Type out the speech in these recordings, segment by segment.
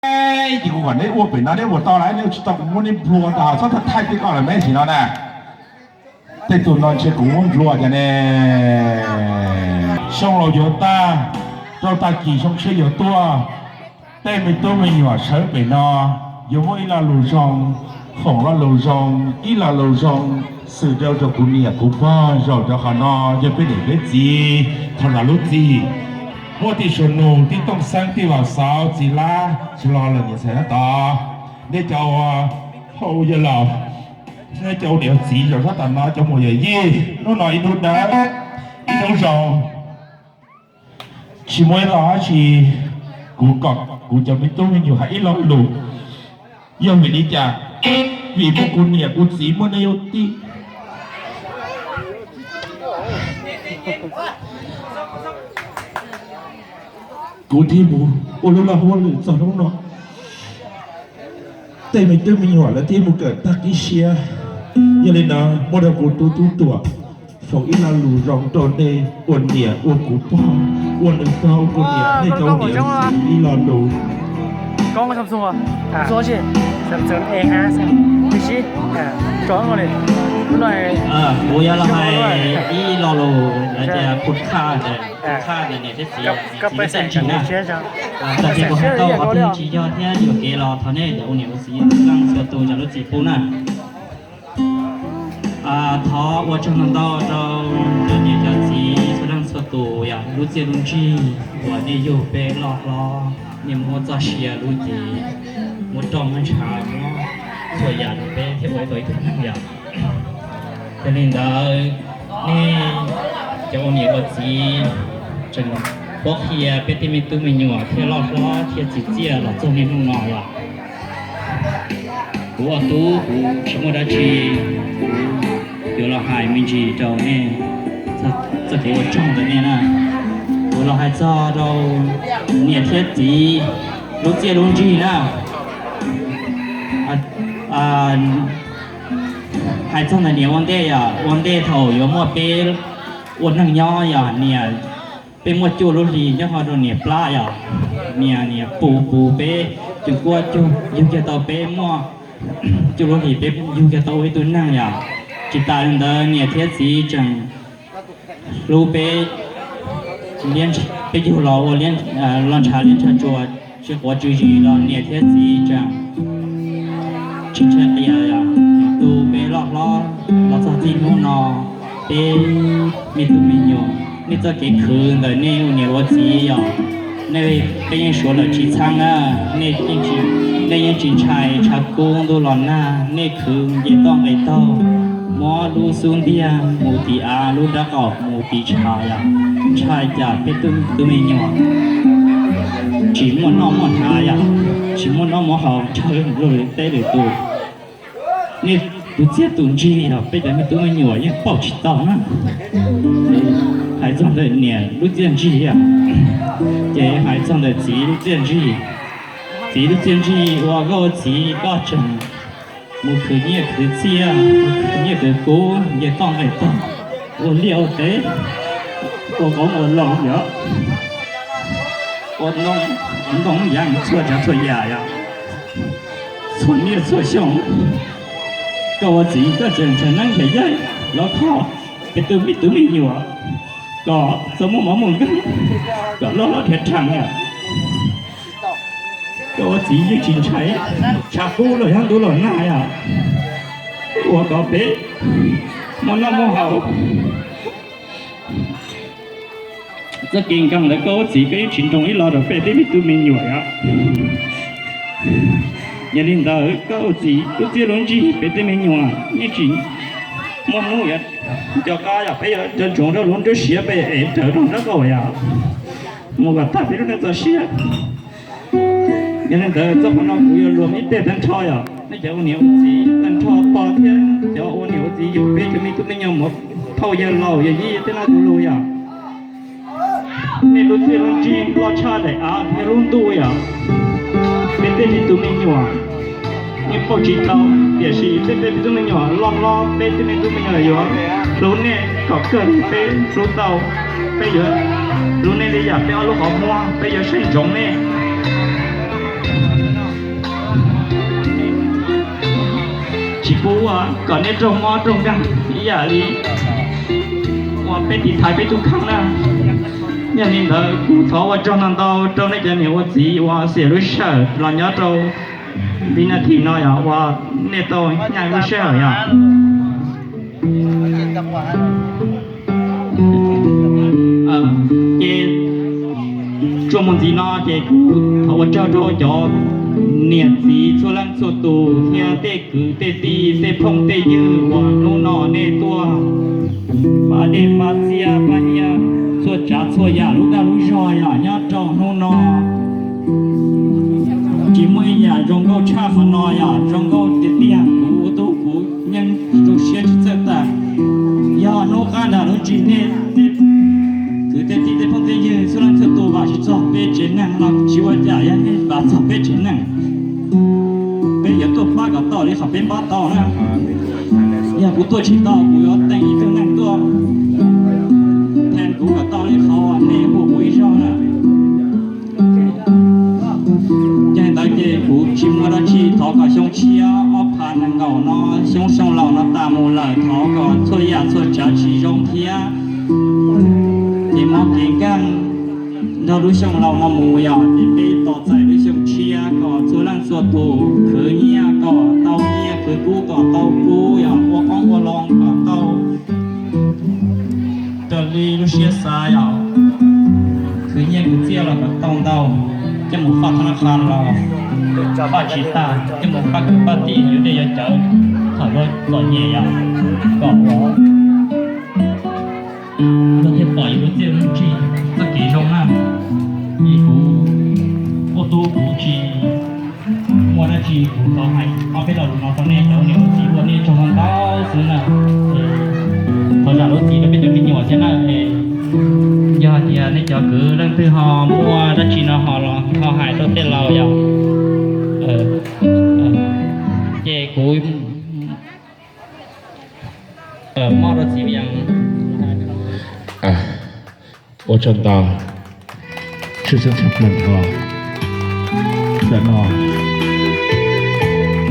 Ces kuv kom neb ua pem no neb ua tau lawm, neb ua tsis tau kuv muab neb nplua tag, txhob thaij thaij tej ko lawm me sim no na. Tej tus no ntshe kuv muab nplua cov ne. Xyoo laus yuav tag, rau tag kis xyoo tshiab yuav tuaj. Tej me tub me nyuam sawv pem no yuav muaj ib lo lus zoo, foom lo lus zoo, ib lo lus zoo, xwm rau rau kuv niam kuv pog, zaum rau qhov no yog peb niam peb txiv thaum ntawd lub txim. Muaj tij Suav Nus, tij Tooj Xeeb, tij Vam Xauv, txiv Lab, tsis los lawm niam ntxhais na tod. Nej cov ua hauj yawg laus, nej cov ua niam ua txiv zaum sab tom no, cov muam yawm yij, hnub no ib hnub dawb, ib hnub zoo. Tsis muaj ib lo dab tsi, kuv kom kuv cov me tub me nyuam hais ib lo lus. Yog vim li cas? Vim muaj kuv niam kuv txiv muaj nej ua tij, kuv thiaj mus ua lub laj huab lwm txog hnub no. Tej me tub me nyuam lawv thiaj mus kawm tag qib siab. Yog li no, muab rau kuv tus tub tuam foom ib lo lus zoo rau nej ua niam ua kuv pog, ua nws pog ua kuv niam, nej cov ua niam ua txiv ib lo lus. Kuv yuav los hais ib lo lus hais tias pus khaj, pus khaj ntawm niam thiab txiv, txiv thiab ntsis na. Txawm tias kuv hais tau qhov twg tsis yog thiab yuam kev los thov nej cov ua niam ua txiv txhua leej txhua tus zam lub txim pub na. Thov ua tsaug ntau ntau rau cov niam cov txiv txhua leej txhua tus yom, lub txiaj lub ntsig uas nej yug peb loj hlob, nej muab txoj sia lub cev, muab roj muab ntshav, muab txhua yam rau peb thiab ua tau ib tug neeg yom. Yog li ntawd, nej cov ua niam ua txiv tseem pab qhia peb tej me tub me nyuam thiaj loj hlob thiaj txi txiaj los txog niaj hnub no yom. Kuv ua tub kuv tsis muaj dab tsi, kuv yuav los hais me ntsis rau nej txoj kev ua tsaug ntawm nej na. Kuv los hais txog rau niam thiab txiv lub txiaj lub ntsig na. Hais txog ntawm niam ua ntej yom, ua ntej thaum yuav muaj peb ua neeg nyob yom, niam, peb muaj cuaj lub hlis nyob hauv rau niam plab yom. Niam, niam pus pus peb, cug kuab cug yug kiag tau peb muaj cuaj lub hlis peb yug kiag tau ua ib tug neeg yom. Tsis tas li ntawd niam thiab txiv tseem hlub peb, peb yug los ua, los ntshav liab ntshav tsuas, tsis quav tswv zis los niam thiab txiv tseem tsis ntshai qias yom, tu peb loj hlob los txog txij hnub no. Peb me tub me nyuam, nej txoj kev khwv ntawm nej ua niam ua txiv yom, nej, peb yeej suav lawm tsis txheeb na. Nej yeej tsis ntshai tshav kub ntuj los nag, nej khwv nce toj nqes taug, muab lub xub ntiag mus tim av, lub nrab qaum mus tim tshav yom, ntshai cas peb tub me nyuam tsis muaj noj muaj hnav yom, tsis muaj noj muaj haus ntshaw luag lwm teb lwm tus. Nej tus txiaj tus ntsig los peb cov me tub me nyuam yeej pauj tsis tau na. Hais txog ntawm niam lub txiaj ntsig yom, ces hais txog ntawm txiv lub txiaj ntsig. Txiv lub txiaj ntsig ua koj ua txiv koj tseem mus khwv nyiaj khwv txiaj, mus khwv nyiaj khwv kub, nce toj nqes taug, ua liaj ua teb, ua qoob ua loo yom, ua ntoo yam txhua tsav txhua yam yom, txhua niaj txhua xyoo. Koj ua txiv koj tseem nrhiav neeb nrhiav yaig los kho peb tus me tub me nyuam kom txhob muaj mob muaj nkeeg, kom loj hlob dhia rhees yom. Koj ua txiv yeej tsis ntshai tshav kub los yog ntuj los nag yom, ua kom peb muaj noj muaj haus. Txoj kev nkeeg ntawd koj ua txiv koj yeej tsis nroo ib los rau peb tej me tub me nyuam yom. Yog li ntawd koj ua txiv lub txiaj lub ntsig peb tej me nyuam yeej tsis muaj hnub yuav nco qab yom, peb yuav nco ntsoov rau lub nruab siab peb ev rawv rau nraub qaum yom, mus kom tag peb lub neej txoj sia. Yog li ntawd txoj qhov no kuv yuav luag ib teg tag nrho yom, nej cov ua niam ua txiv tag nrho pog thiab cov ua niam ua txiv yug peb cov me tub me nyuam mus phauj yawg laus yawg yij tej no kuv lus yom. Nej lub txiaj lub ntsig loj tshaj daim av thiab lub ntuj yom. Peb tej me tub me nyuam yeej pauj tsis tau, tiam sis peb tej me tub me nyuam loj hlob, peb tej me tub me nyuam yuav hlub nej kom kawg li peb hlub tau. Peb yuav hlub nej li yam peb ob lub qhov muag, peb yuav saib ntsoov nej. Kuv ua kom nej raug mob raug nkeeg ib yam li uas peb tiv thaiv peb tus kheej na. Yog li ntawd kuv thov ua tsaug ntau ntau rau nej cov niam ua txiv uas xiam lub sij hawm los nyob rau vib nas this no yog uas nej tau nyaij lub sij hawm yom. Ces txuas mus ntxiv no ces kuv thov ua tsaug rau cov niam txiv txhua leej txhua tus thiab tej kwv tej tij tej phooj tej ywg uas hnub no nej tuaj pab dej pab txiaj pab nyiaj txhua tsav txhua yam lub dag lub zog yom nyob rau hnub no. Tsis muaj ib yam zoo nkauj tshaj qhov no yom, zoo nkauj tiag tiag, kuv ua tub kuv yeej tu siab tsis txawj tag. Yog hnub qab nram lub tsis nej tej kwv tej tij tej phooj tej ywg txhua leej txhua tus vam tsis txog peb tsev neeg no tsis ua cas, yog nej vam txog peb tsev neeg, peb yuav tuaj pab kom tau li qhov peb pab tau na. Yog kuv tuaj tsis tau kuv yuav teem ib tug neeg tuaj theej kuv kom tau li qhov nej hu kuv ib zaug na. Yog li ntawd ces kuv tsis muaj dab tsi, thov kom xyoo tshiab ob phav nees nkaum no, xyoo xyoo laus no tas mus lawm, thov kom txhua yam txhua tsav tsis zoo thiab, ces mob kev nkeeg nrog lub xyoo laus no mus yom, ces peb tos txais lub xyoo tshiab kom txhua leej txhua tus khwv nyiaj kom tau nyiaj, khwv kub kom tau kub yom, ua qoob ua loo kom tau raws li lub siab xav yom. Khwv nyiaj khwv txiaj los kom tau ntau, coj mus faj thab nab qha los faj tsis tag, coj mus faj kwv faj tij yuav dej yuav cawv thaum luag txom nyem yom, kom ua luag thiaj pom yus lub txiaj lub ntsig txoj kev zoo na. Es kuv ua tub kuv tsis muaj dab tsi, kuv thov hais ob peb lo lus no rau nej cov niam txiv ua nej tsaug ntau xwb na. Thov zam lub txim rau peb cov me nyuam thiab na. Yog tias nej cov kwv leej twg ho muaj dab tsi no ho los ho hais rau tej laus yom. Ces kuv mob rau txiv ua tsaug ntau, tshwj xeeb tshaj plaws nrho. Ntawm no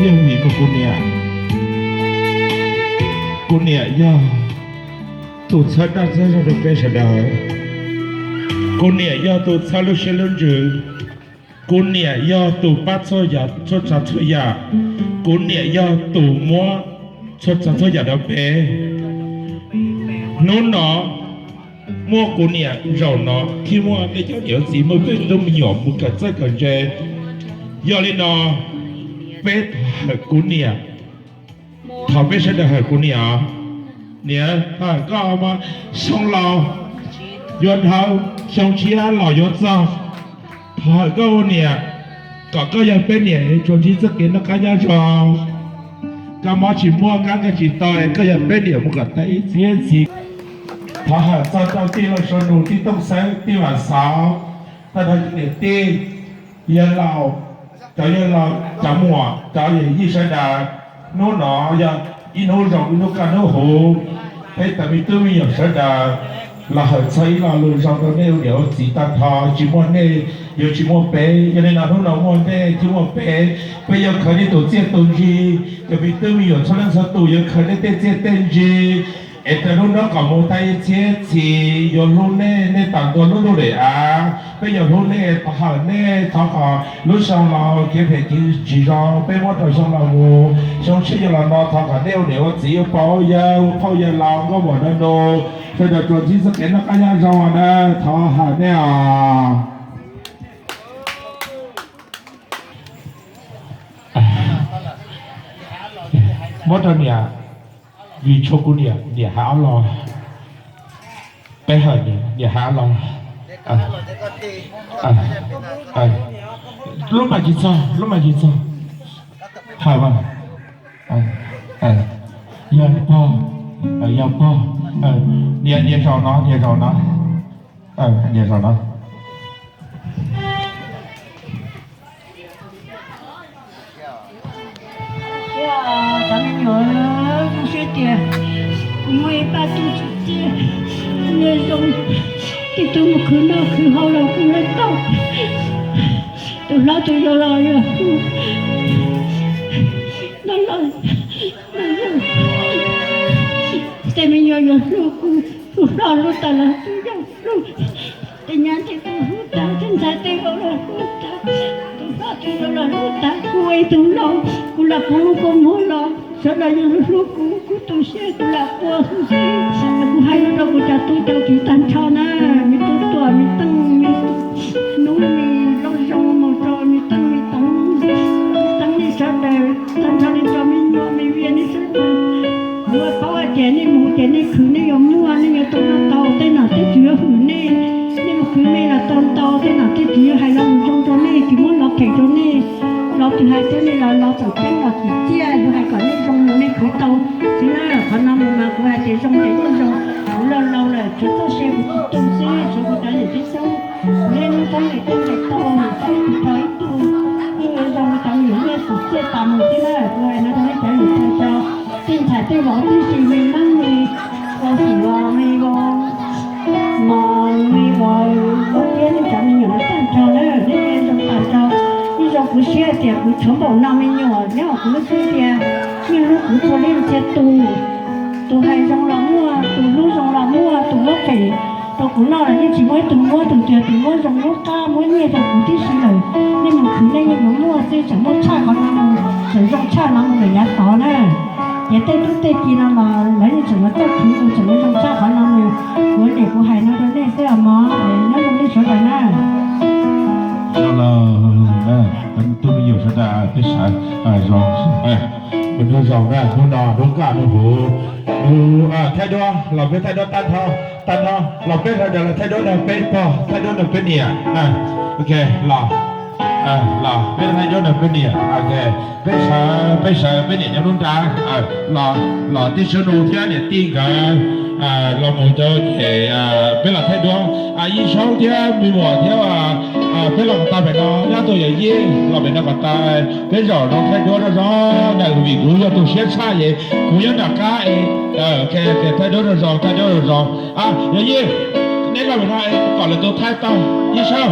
yeej vim kuv niam, kuv niam yog tus txhawb dag txhawb zog rau peb sawv daws. Kuv niam yog tus txhawb lub siab lub ntsws. Kuv niam yog tus pab txhua yam txhua tsav txhua yam. Kuv niam yog tus muab txhua tsav txhua yam rau peb. Hnub no muaj kuv niam, zaum no thiaj muaj nej cov niam txiv muaj peb tub me nyuam mus kawm txawj kawm ntse. Yog li no peb thov hawm kuv niam, thov peb sawv daws hawm kuv niam os. Niam, thov hawm koj mas, xyoo laus yuav dhau, xyoo tshiab los yuav txog. Thov hawm koj ua niam, kom koj yog peb niam tsuas ntsib txoj kev noj qab nyob zoo. Koj mob tsis muaj, kab nkeeg tsis tau, koj yog peb niam mus kom tau ib txhiab txhiv. Thov hawm txog rau tij laug Suav Nus, tij Tooj Xeeb, tij Vam Xauv, txog rau niam tij, yawg laus, cov yawg laus, cov muam, cov yawm yij sawv daws. Hnub no yog ib hnub zoo, ib hnub kaj hnub huv, peb tau me tub me nyuam sawv daws los hawm txog ib lo lus zoo rau nej ua niam ua txiv tag nrho. Tsis muaj nej yuav tsis muaj peb, yog li no hnub no muaj nej thiaj muaj peb. Peb yuav khaws nej tus txiaj tus ntsig, cov me tub me nyuam txhua leej txhua tus yuav khaws nej tej txiaj tej ntsig, es raws hnub no kom mus tau ib txhiab txhiv, yuav hlub nej, nej tawm ntua lub ntuj daim av. Peb yuav hlub nej, thov hawm nej, thov kom lub xyoo laus kev phem kev tsis zoo peb muab rau xyoo laus mus, xyoo tshiab yuav los no thov kom nej ua niam ua txiv, ua pog ua yawg, ua phauj yawg laus, nkauj muam nraug nus, sawv daws tsuas ntsib txoj kev noj qab nyob zoo na, thov hawm nej os. Muab rau niam, vim tshuav kuv niam, niam hais ob lo. Peb hawm niam, niam hais ob lo. Lub mas tsis txog, lub mas tsis txog. Hawm mas, yog pog, yog pog, niam, niam zaum no, niam zaum no, niam zaum no. Cov me nyuam, zoo siab tias kuv muaj ib pab tub txiv txiaj, nyiam zoo, tej tug mus khwv noj khwv haus los kuv los tau, tus hlob tus yau los yog kuv, noj los Hlub kuv, hlub hlob hlub tag los kuj yog hlub. Tej nyab tej tub hlub tag, tej ntxhais tej vauv los hlub tag, tus hlob tus yau los hlub tag, kuv ua ib tug hlob, kuv lam pub lub kua muag los sawv daws yuav hlub kuv, kuv tu siab kuv lam ua xwb. Kuv hais no rau kuv cov tub cov kiv tag nrho na, me tub Tuam, me Teej, me Hnub, me Looj Zoo, mus rau me Teej, me Teev, me Teev, nej sawv daws tag nrho, nej cov me nyuam me vias nej sawv daws. Kuv paub hais tias nej mus ces nej khwv nej yuav muaj, nej yuav tau ntau, tej nom tej tswv yuav hwm nej. Nej mus khwv nej los tau ntau, tej nom tej tswv yuav hais los mus zoo rau nej, tsis muab lov phem rau nej. Lov twb hais rau nej los lov txhaum ceeb los tsis ciaj, yuav hais kom nej zoo mus nej khwv tau xwb na. Qhov no mus mas kuv hais tias zoo ces yeej zoo. Kuv laus laus lawm, tshuav txoj sia kuv tsis tu xwb, tshuav kuv cov niam txiv xyoob, kuv niaj hnub txhawb nqes tuaj nqes tau, nws txhawb kuv rau ib tug, yeej yuav zoo cov niam nyiaj tus txiaj tas mus xwb na. Kuv hais no rau nej cov niam txiv, tej ntxhais tej vauv tib si, me Neeb, me Vau Xim, me Vau Mos, me Vau Vau Tiab, nej cov me nyuam no tag nrho na, nej zoo tag nrho. Ib zaug kuv siab tias kuv tshuav npaum no me nyuam nyob hauv kuv lub xub ntiag, yeej hlub kuv txhua leej txhia tus. Tus hais zoo los muaj, tus hlub zoo los muaj, tus muab phem rau kuv noj los yeej tsis muaj ib tug muab, tus tias tus muab zoo muab qab muab nyiaj rau kuv tib si lawm. Nej mus khwv nej yeej yuav muaj xwb, tseem muaj tshaj qhov no mus, tseem zoo tshaj no mus lawm yav tod na. Ces tej tub tej kiv no los lawv yeej tseem yuav txawj khwv, tseem yuav zoo tshaj qhov no mus. Kuv niam kuv hais no rau nej xwb os mog, nyob zoo nej sawv daws na. Tub me nyuam sawv daws peb sawv zoo, hnub zoo na, hnub no hnub kaj hnub huv, hnub thaij duab los peb thaij duab tag nrho, tag nrho los peb sawv daws los thaij duab nrog peb pog, thaij duab nrog peb niam. Ok, los, los peb thaij duab nrog peb niam. Ok, peb sawv, peb sawv peb niam nyob lub nrad, los tij Suav Nus thiab niam tij nkawd los mus rau ces peb los thaij duab. Yij Saub thiab me muam thiab peb los kom tau pem no, nyob tus yawm yij los pem no kom tau, peb zaum no thaij duab rau zoo na, vim kuv yog tus siab tshaj ces kuv nyob nram qab es thaij duab rau zoo, thaij duab rau zoo. Yawm yij, neb los pem no kom lawv tus thaij tau, Yij Saub.